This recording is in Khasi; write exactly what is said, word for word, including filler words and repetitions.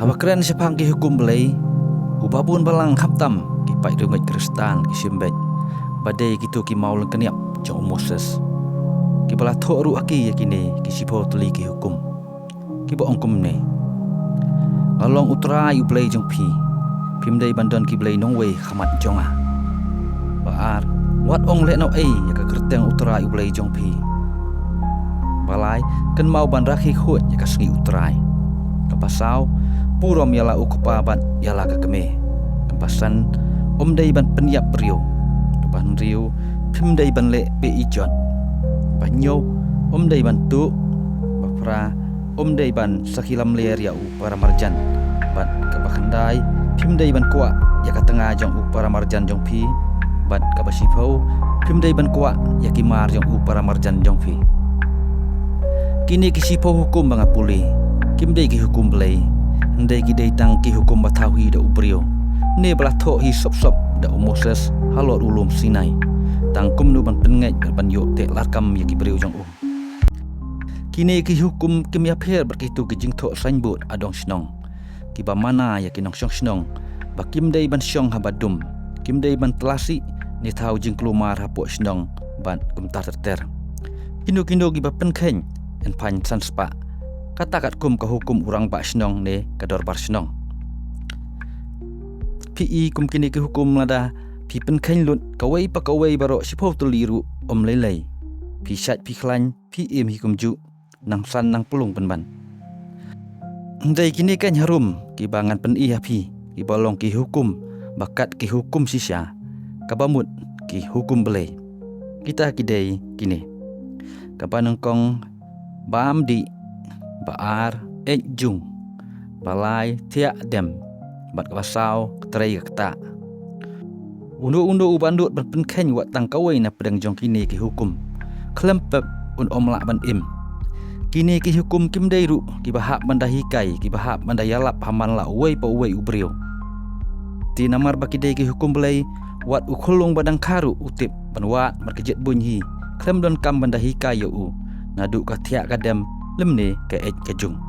Haba kren shaphang ki hukum Blei, uba bun balang khamtam ki paidbah Khristan ki shimbeit ba dei kito ki maw lyngkniap jong u Moses, kiba la thoh ruh ha ki ïa kine ki shiphew tylli ki hukum, kiba ong kumne: Nga long U Trai U Blei jong phi. Phim dei ban don ki blei nongwei ha khmat jong nga. Ba ar, wat ong lehnohei ïa ka kyrteng U Trai U Blei jong phi. Ba lai, kynmaw ban rakhe khuid ïa ka sngi U Trai. Kaba saw, burom ïa la u kpa bad ïa la ka kmie. Kaba san, ym dei ban pynïap briew. Kaba hynriew, phim dei ban leh be-ijot. Ba hynñiew, ym dei ban tuh. Ba phra, ym dei ban sakhi lamler ïa u paramarjan. Bad kaba khyndai, phim dei ban kwah ïa ka tnga jong u paramarjan jong phi. Bad kaba shiphew, phim dei ban kwah ïa ki mar jong u paramarjan jong phi. Kine ki shiphew hukum ba nga pule, kim dei ki hukum Blei, hynrei ki dei tang ki hukum ba thaw hi da u briew, ne ba la thoh hi sop sop da u Moses halor u lum Sinai, tang kumno ban pynngeit bad ban ïoh teh larkam ïa ki briew jong u. Kine ki hukum kim ïapher bad kito ki jingthoh signboard ha dong shnong, kiba mana ïa ki nongshong shnong ba kim dei ban shong haba dum, kim dei ban tlasi ne thaw jingkulmar hapoh shnong bad kumta ter ter. Kino kino kiba pynkheiñ yn phaiñ san spah, kata katkum ka hukum u rangbah shnong ne ka dorbar shnong. Phi i kum kine ki hukum, lada phi pynkheiñ lut kawei pa kawei baroh shiphew tylli ruh ym lei lei. Phi shait phi khlaiñ, phi im hi kumjuh, nang san nang pulung pynban. Hynrei kine keiñ harum kiba ngan pyni ha phi, kiba long ki hukum ba kat ki hukum shisha, kaba mut ki hukum Blei. Kita ki dei kine: kaba nyngkong, bam dih. Ba ar, eit jung. Ba lai, thiah dem. Bad kaba saw, trei ka ktah. Uno uno uba nud ban pynkheiñ wat tang kawei na pdeng jong kine ki hukum, khlem pep un ym lah ban im. Kine ki hukum kim dei ruh kiba hap ban da hikai, kiba hap ban da ïalap ha man la uwei pa uwei u briew. Te namar ba ki dei ki hukum Blei, wat u khyllung ba dang kha ruh u tip ban wad bad ka jied buiñ hi, khlem donkam ban da hikai ïa u, naduh ka thiah ka dem lymne ka eit ka jung.